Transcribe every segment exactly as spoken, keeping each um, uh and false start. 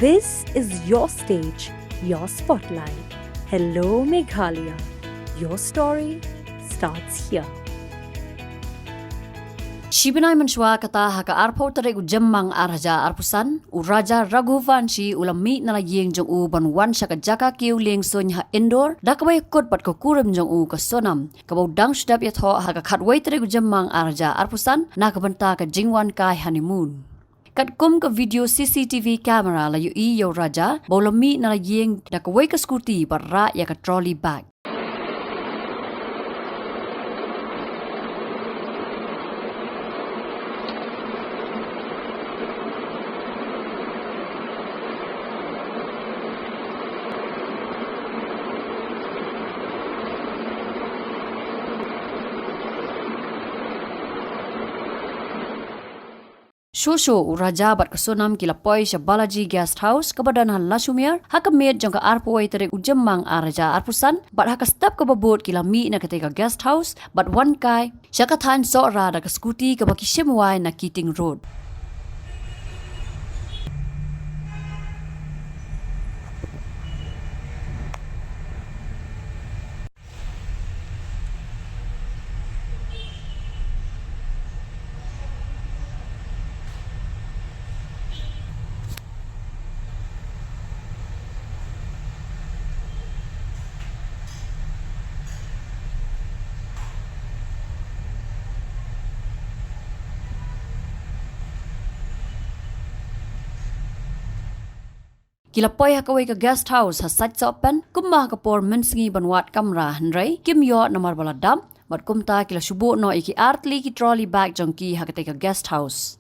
This is your stage, your spotlight. Hello, Meghalaya. Your story starts here. Shi bnai mynshuwa kata ha ka arphew tarik u Jymmang ar hajar arphew san, u Raja Raghuvanshi u la mih na la ïing jong u ban wan sha ka jaka kiew lieng suiñ ha Indore, da kawei kut bad ka kurim jong u ka Sonam, kaba u dang shu dep ïathoh ha ka khatwei tarik u Jymmang ar hajar arphew san, na ka bynta ka jingwan kai honeymoon. Katkum ka video C C T V camera la ïohi ïa u Raja, ba u la mih na la ïing da kawei ka scooty bad rah ïa ka trolley bag. Shuh shuh u Raja bad ka Sonam ki la poi sha Balaji Guest House kaba don ha Lashumer, ha ka miet jong ka arphew wei tarik u Jymmang ar hajar arphew san, bad ha ka step kaba bud ki la mih na katei ka guest house, bad wan kai sha ka thaiñ Sohra da ka scooty kaba ki shim wai na Keating Road. Ki la poi ha kawei ka guest house ha Sait Sohpen, kumba ha ka por mynsngi ban wad kamra, hynrei kim ïoh namar ba la dap, bad kumta ki la shu buh noh ïa ki artylli ki trolley bag jong ki ha katei ka guest house.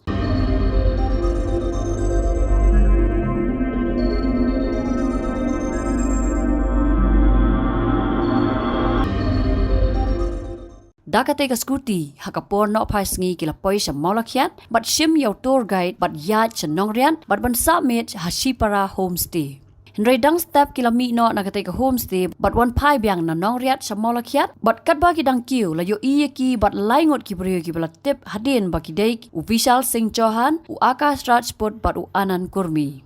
Da katei ka scooty, ha ka por nohphai sngi ki la poi sha Mawlakhiat, bad shim ïa u tour guide, bad ïaid sha Nongriat, bad ban sah miet ha Shipara Homestay. Hynrei dang step ki la mih noh na katei ka homestay, bad wan phai biang na Nongriat sha Mawlakhiat, bad katba ki dang kiew, la ïohi ïa ki bad lai ngut ki briew kiba la tip hadien ba ki dei u Vishal Singh Chauhan, u Akash Rajput, bad u Anand Kurmi.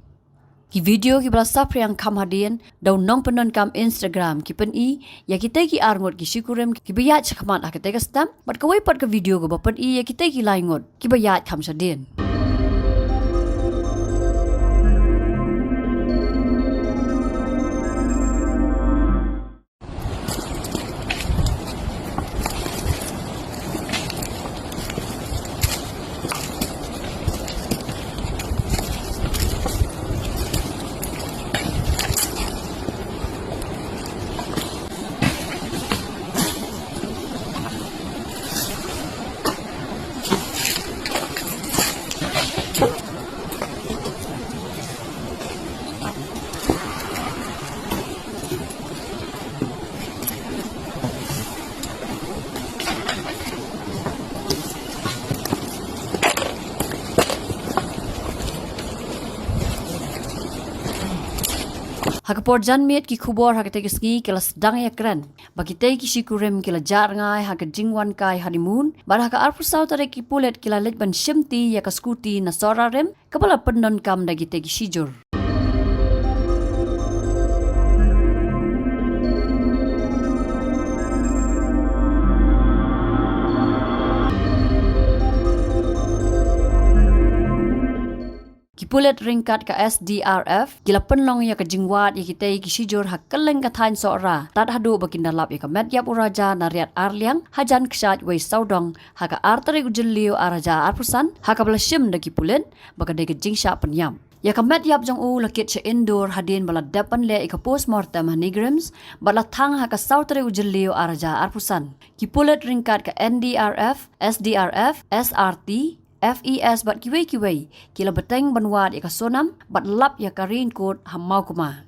Ki video kiba la saphriang kham hadien da u nongpyndonkam Instagram ki pyni ïa kitei ki ar ngut ki shikurim kiba ïaid shakhmat ha katei ka step, bad kawei pat ka video kaba pyni ïa kitei ki lai ngut kiba ïaid kham shadien. Ha ka por janmiet ki khubor ha katei ka sngi ki la sdang ïakren ba kitei ki shikurim ki la jah rngai ha ka jingwan kai honeymoon, bad ha ka arphew saw tarik ki pulit ki la leit ban shimti ïa ka scooty na Sohra Rim, kaba la pyndonkam da kitei ki shijur. Ki pulit ryngkat ka S D R F ki la pynlong ïa ka jingwad ïa kitei ki shijur ha kylleng ka thaiñ Sohra, tad haduh ba kin da lap ïa ka met ïap u Raja na Riat Arliang, hajan kshaid wei sawdong, ha ka ar tarik u Jylliew ar hajar arphew san, ha kaba la shim da ki pulit ba ka dei ka jingshah pynïap. Ïa ka met ïap jong u la kit sha Indore hadien ba la dep ban leh ïa ka postmortem ha NEIGRIHMS, bad la thang ha ka saw tarik u Jylliew ar hajar arphew san. Ki pulit ryngkat ka N D R F, S D R F, S R T, F E S bad kiwei kiwei ki la bteng ban wad ïa ka Sonam bad lap ïa ka raincoat ha Mawkma.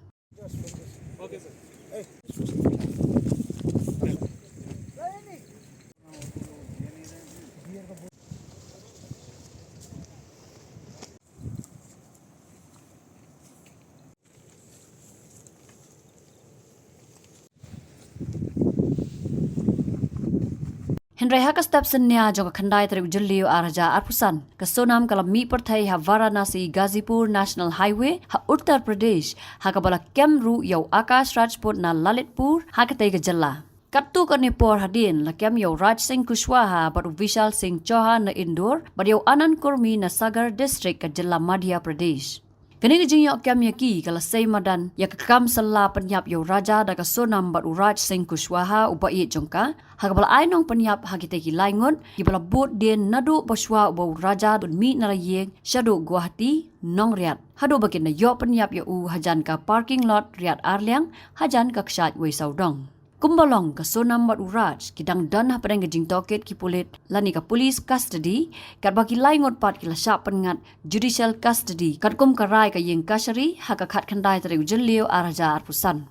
Hynrei ha ka step synñia jong ka khyndai tarik u Jylliew ar hajar arphew san, ka Sonam ka la mih pyrthei ha Varanasi Ghazipur National Highway ha Uttar Pradesh, ha kaba la kem ruh ïa u Akash Rajput na Lalitpur ha katei ka jylla. Katto katne por hadien la kem ïa u Raj Singh Kushwaha bad u Vishal Singh Chauhan na Indore bad ïa u Anand Kurmi na Sagar District ka jylla Madhya Pradesh. Kane ka jingïoh kem ïa ki ka la sei madan ïa ka kam sala pynïap ïa u Raja da ka Sonam bad u Raj Singh Kushwaha u ba ïeit jong ka, ha kaba la ai nongpynïap ha kitei ki lai ngut kiba la bud dien naduh ba shuwa uba u Raja u mih na la ïing shaduh Guwahati, Nongriat, haduh ba kin da ïoh pynïap ïa u hajan ka parking lot Riat Arliang hajan ka kshaid Weisawdong. Kumba long, ka Sonam bad u Raj ki dang don hapdeng ka jingtohkit ki pulit lane ka police custody, katba ki lai ngut pat ki la shah pynngat judicial custody katkum ka rai ka ïing kashari ha ka khatkhyndai tarik u Jylliew ar hajar arphew san.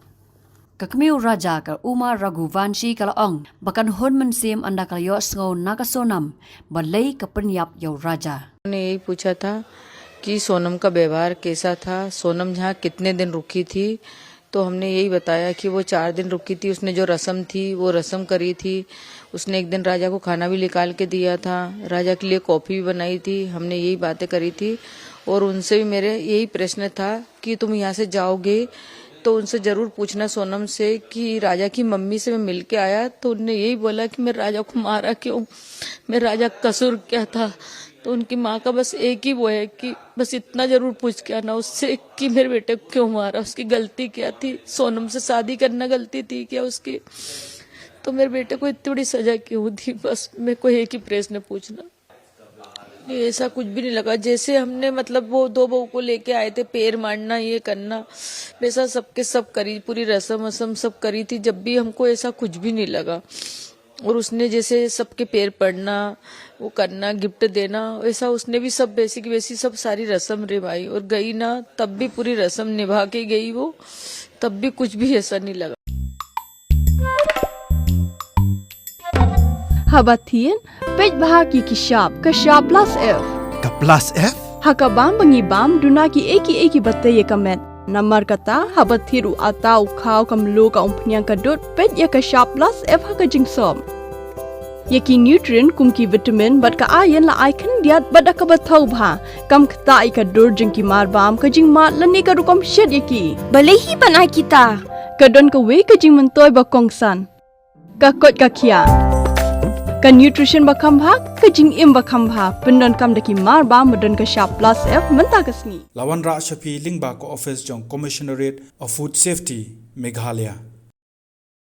Ka kmie u Raja, ka Uma Raghuvanshi, ka la ong ba kan hun mynsiem ynda ka la ïohsngew na ka Sonam balei ka pynïap ïa u Raja. उन्होंने यही पूछा था कि सोनम का व्यवहार कैसा था, सोनम यहाँ कितने दिन रुकी थी। तो हमने यही बताया कि वो चार दिन रुकी थी, उसने जो रस्म थी वो रस्म करी थी। उसने एक दिन राजा को खाना भी निकाल के दिया था, राजा के लिए कॉफ़ी भी बनाई थी। हमने यही बातें करी थी और उनसे भी मेरे यही प्रश्न था कि तुम यहाँ से जाओगे तो उनसे ज़रूर पूछना सोनम से कि राजा की मम्मी से मैं मिल के आया तो उनने यही बोला कि मैं राजा को मारा क्यों, मैं राजा का कसूर क्या था। तो उनकी माँ का बस एक ही वो है कि बस इतना ज़रूर पूछ के आना उससे कि मेरे बेटे को क्यों मारा, उसकी गलती क्या थी, सोनम से शादी करना गलती थी क्या उसकी, तो मेरे बेटे को इतनी बड़ी सज़ा क्यों दी। बस मेरे को एक ही प्रश्न पूछना। नहीं, ऐसा कुछ भी नहीं लगा। जैसे हमने, मतलब, वो दो बहू को लेके आए थे, पैर मारना, ये करना, वैसा सबके सब करी, पूरी रस्म वस्म सब करी थी, जब भी हमको ऐसा कुछ भी नहीं लगा। और उसने जैसे सबके पैर पड़ना, वो करना, गिफ्ट देना, वैसा उसने भी सब वैसी की वैसी सब सारी रस्म निभाई और गई ना, तब भी पूरी रस्म निभा के गई वो, तब भी कुछ भी ऐसा नहीं लगा। Haba thied, peit bha ki ki shap, ka shap plus F. Ka plus F? Ha ka bam ba ngi bam, duna ki ei ki ei ki ba tei ïa ka met. Namar kata, haba thied u atta u khaw ka mluh ka umphniang ka dud, peit ïa ka shap plus F ha ka jingsop. Ïa ki nutrient kum ki vitamin bad ka iron la ai khyndiat bad da kaba thaw bha. Kam ktah ïa ka dur jong ki mar bam, ka jingmad lane ka rukom shet ïa ki. Balei hi ban ai kita? Ka don kawei ka jingmyntoi ba kongsan. Ka koit ka khiah. Ka nutrition ba kham bha, ka jingim ba kham bha. Pyndonkam da ki mar bam ba don ka shap plus F mynta ka sngi. La wanrah sha phi lyngba ka office jong Commissionerate of Food Safety, Meghalaya.